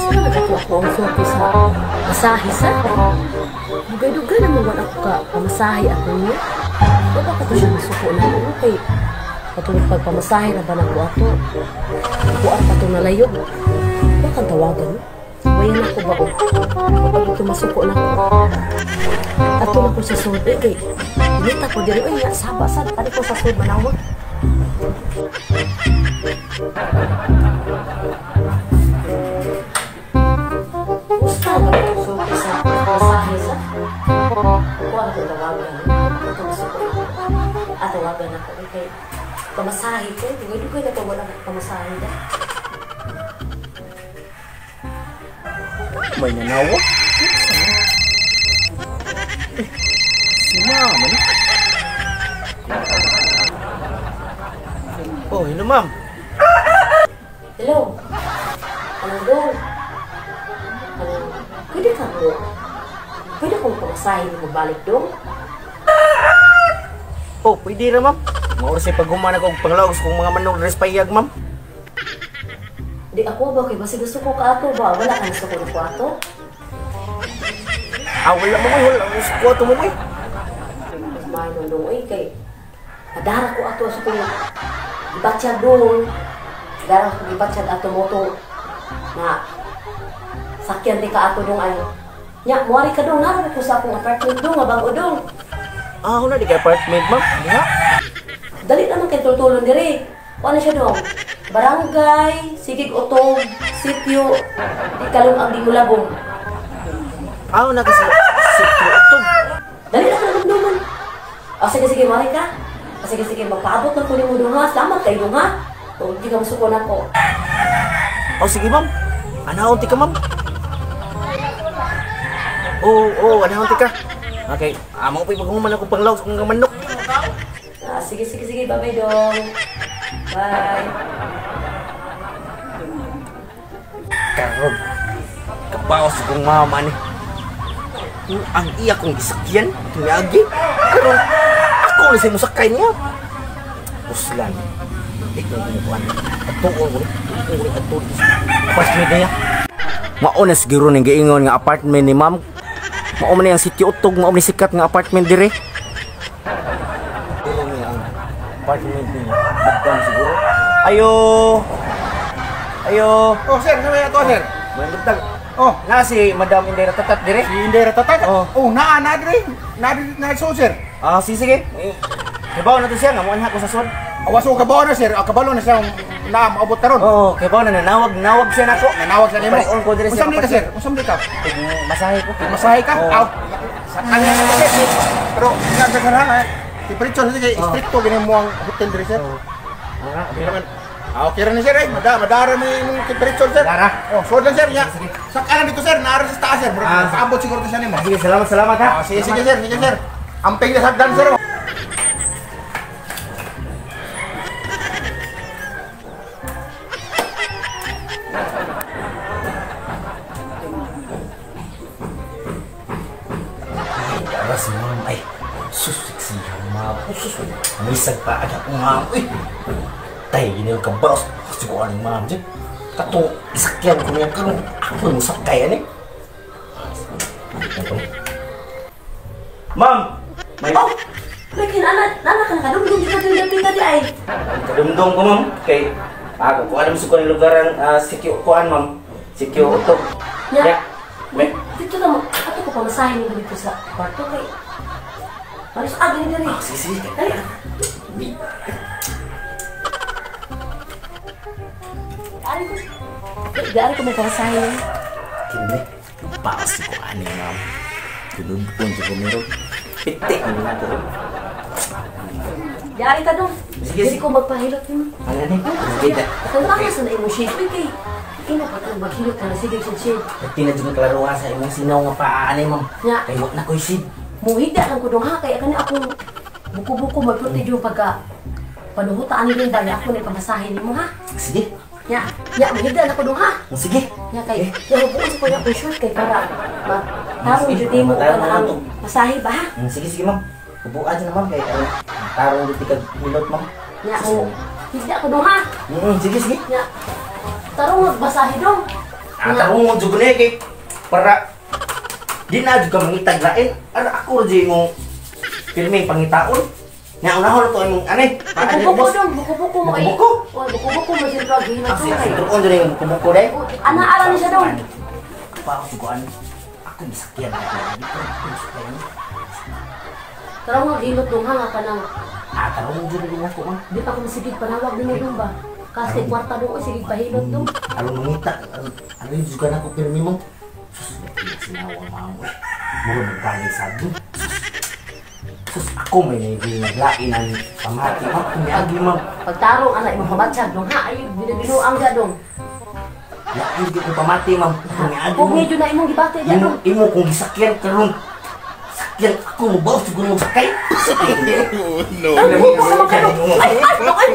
Saan nagkakuha ko ang sulti sa masahe sa? Dugay-dugay na mo ako ka pamasahe ako niyo. Wala ko siya masuko na ako kay katulad pagpamasahe na ba na ko ato? Kuan pa itong nalayog. Bakang tawagan? Wayan ako ba o? Kapag ito masuko na ko. Ato na ko sa sud. Eh, kay inita ko diri. Ay, saba sad. Ari ko sa sud manawag. Gusto na ko sulti sa masahe sa? Kuan ako tawagan. Ito masuko na ko. At tawagan ako. Eh, kay pamasahe ko. Dugay-dugay na pa wala ko pamasahe da. May nanawa? Eh, si mama na. Oh, hello ma'am. Hello. Anong dong? Anong, pwede ka mo? Pwede kong pamasahe mo balik dong? Oh, pwede ra ma'am. Mga oras ay paghuman ako og panglawos kung mga manok res payag ma'am. Di ako ba kay basi gusto ko kaato ba? Wala ka gusto ko na ko ato? Ah, wala mo wala gusto ko ato mo eh. Mas maayo dong eh kay nadara ko ato sa kong gibatsyag dong. Dara ko gibatsyag ato mo to na sakyan di ka ato dong ay. Nya, muari ka dong naro ko sa akong apartment dong nga bag-o dong. Ah, wala di kay apartment ma'am. Diha. Dali naman kay tultulon diri. Kuan na siya dong. Barangay, Sigig Utog, Sitio, di kalong ang Digulabong. Ah, na kasi Sitio Utog. Dali na ka naman. O sige, sige, mari ka. O sige, sige, magpaabot na ko nimo dong ha. Salamat kayo dong ha. O, di ka masuko na ko. O sige, ma'am. Anaon ti ka, ma'am. Oo, oo, anaon ti ka. Okay, amo pa paghuman ako panglaw sa kong manok. Ah, sige, sige, sige, bye-bye dong. Bye. Karon, kabaos kong mama ni. Ang iya kong gisakyan, tumiagi. Karon, ako na siya musakay niya. Puslan. Di ko kumukuhan. Atuon ko. Atuon ko. Atuon ko. Apartment niya. Mauna siguro ning giingon nga apartment ni ma'am. Mao man ang Sitio Utog, mao man sikat nga apartment dire. Pero niya ang apartment niya. Madam siguro. Ayo. Ayo. Oh, sir, ano ato, sir? Magandang. Oh, na si Madam Inday Ratatat dire. Si Inday Ratatat? Oh, oh naa na dire. Na dire na so, sir. Ah, sige sige. Kabaw na to siya nga moanha ko sa sod. Awas ko kabaw na sir. Kabalo na siya na maabot karon. Oo, kabaw na nanawag, nawag siya nako. Nanawag siya nimo. Pare-on ko dire siya. Usam di ka sir? Usam di ka? Masahe ko. Masahe ka? Oh. Out. Sa kanya na sir. Pero nga sa kana, temperature sige, stricto gini mo ang hotel dire sir. Oh. Ah, okay ra ni sir eh. Madara mo yung temperature sir. Dara. Oh, so lang sir nya. Sa kanan dito sir, naara sa taas sir. Paabot siguro to siya nimo. Sige, salamat salamat ha. Ah, sige sige sir, sige sir. Amping na sagdan sir. Dara si ma'am ay sus sexy ma'am. Sus. Misag pa agad ko ma'am. Uy. Tay, gini ka boss. Kasi ko aning ma'am dyan. Katong isakyan ko niya karon. Ako mo sakay ani. Ma'am, may Oh, may kinana, nana ka nakadumdum ka dun dapit di ay. Kadumdum ko ma'am kay ako ko alam sa kuan lugar ang Sitio kuan ma'am. Sitio Utog. Nya. May dito na mo. Ato ko pamasahe nimo dito sa kwarto kay. Maris agi ni diri. Ah, sige sige. Dali. Ari ko. Dari ko mo pamasahe. Kini. Paas ko ani ma'am. Tinudpon sa kumero. Pitik na ko. Yari ka dong. Sige, Dili ko magpahilot nimo. Ano ni? Sige. Tantang sa na imong shade kay. Ino pa kang maghilot ka na sige sa shade. Pati na jud klaroha sa imong sinaw nga paa ani ma'am. Nya. Kay wa na koy shade. Muhida lang ko dong ha kay kani akong buko-buko magputi yung pagka panuhutaan ni rin ba niya ako na ipamasahe nimo ha. Sige. Nya, nya muhida na ko dong ha. Sige. Nya kay nya buon sa ko nya akong short kay para matarong jud nimo Matarong og ang na to. masahe ba ha. Sige sige ma'am. Ubuan na ma'am kay tarong dito kag hilot ma'am. Nya mo Hindi ako dong ha. Sige, sige. Nya. Tarong magbasahe dong. Ah, tarong mo jud ni kay para di na jud ka mangitag lain. Ara ako ra jud imong pirmi pangitaon. Nya unahon to imong ani. Buko-buko dong, buko-buko mo ay. Buko-buko? Oy, buko-buko mo sentro gihilot Ah, dong. sige, sentro jud imong buko-buko dai. Ana ara ni siya dong. Kapaos jud ko ani. Ako misakyan ako. Ako misakyan. Tarong maghilot dong ha nga kanang Ah, tarong jud ni ako man. di pa ko masigig panawag nimo dong ba. Kasi kwarta dong oy sige pahilot dong. Aron mangita, ano yung juga na ako pirmi mo? Sus, sinawang mamo. Mura magkani sa akin. Sus, ako may naglain ang pamati. Ma'am, kumiagi ma'am. Pagtarong ana imong pamatsyag dong ha ay binabinuang ga dong. Lain di ko pamati ma'am. Kumiagi Kung ma'am. medyo na imong gibati diya Imo, dong. imo kung gisakyan karon. Sakyan ako mo bawas siguro mo sakay. No. Ay, buko naman kayo. Ay, ay, dong, ay.